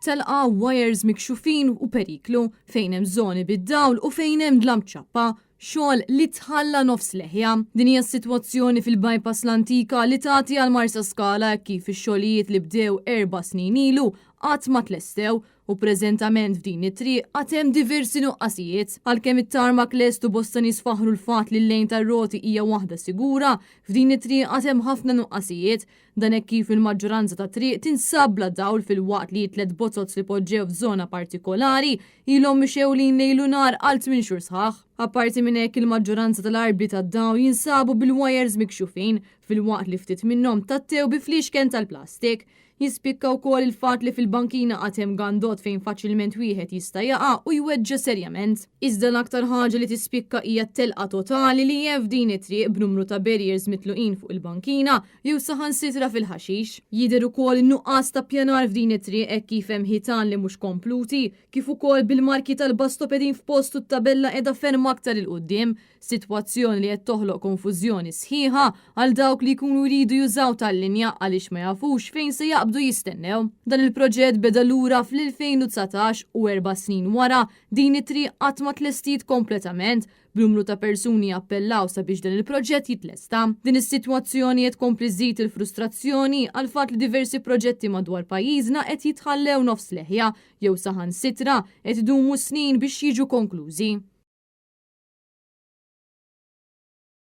Telqa, wires mikxufin u periklu, fejn hemm żoni bid-dawl u fejn hemm dlam ċappa, xogħol li tħalla nofs leħja. Din hija s-sitwazzjoni fil-bypass l-antika li tagħti għal Marsaskala hekk kif ix-xogħlijiet li bdew 4 snin ilu qatt ma tlestew u preżentament f'din it-triq għad hemm diversi nuqqasijiet. Għalkemm it-tarmac lest u bosta nies faħru l-fatt li l-lejn tar-roti hija waħda sigura, f'din it-triq għad hemm ħafna nuqqasijiet. Dan hekk kif il-maġġoranza ta' triq tinsab bla dawl filwaqt li tliet bozoz li poġġew f'żona partikolari ilhom mixgħulin lejl u nhar għal 8 xhur sħaħ. Apparti minn hekk, il-maġġoranza tal-arbli tad-dawl jinsabu bil-wires mikxufin filwaqt li ftit minnhom tgħattew bi fliexken tal-plastik. Jispikka wkoll il-fatt li fil-bankina għad hemm gandot fejn faċilment wieħed jista' jaqa' u jweġġa' serjament. Iżda l-aktar ħaġa li tispikka hija t-telqa totali li hemm f'din it-triq b'numru ta' barriers mitluqin fuq il-bankina jew saħansitra fil-ħaxix. Jidher ukoll in-nuqqas ta' pjanar f'din it-triq hekk kif hemm ħitan li mhux kompluti, kif ukoll bil-marki tal-bus stop qegħdin f'post u t-tabella qiegħda ferm aktar 'il quddiem, sitwazzjoni li qed toħloq konfużjoni sħiħa għal dawk li jkunu jridu jużaw tal-linja għaliex ma jafux fejn se jaqbdu jistennew. Dan il-proġett beda lura fl-2019 u 4 snin wara din it-triq qatt ma tlestiet kompletament, b'numru ta' persuni appellaw sabiex dan il-proġett jitlesta. Din is-sitwazzjoni qed tkompli żżid il-frustrazzjoni għal fatt li diversi proġetti madwar pajjiżna qed jitħallew nofs leħja jew saħansitra qed idumu snin biex jiġu konklużi.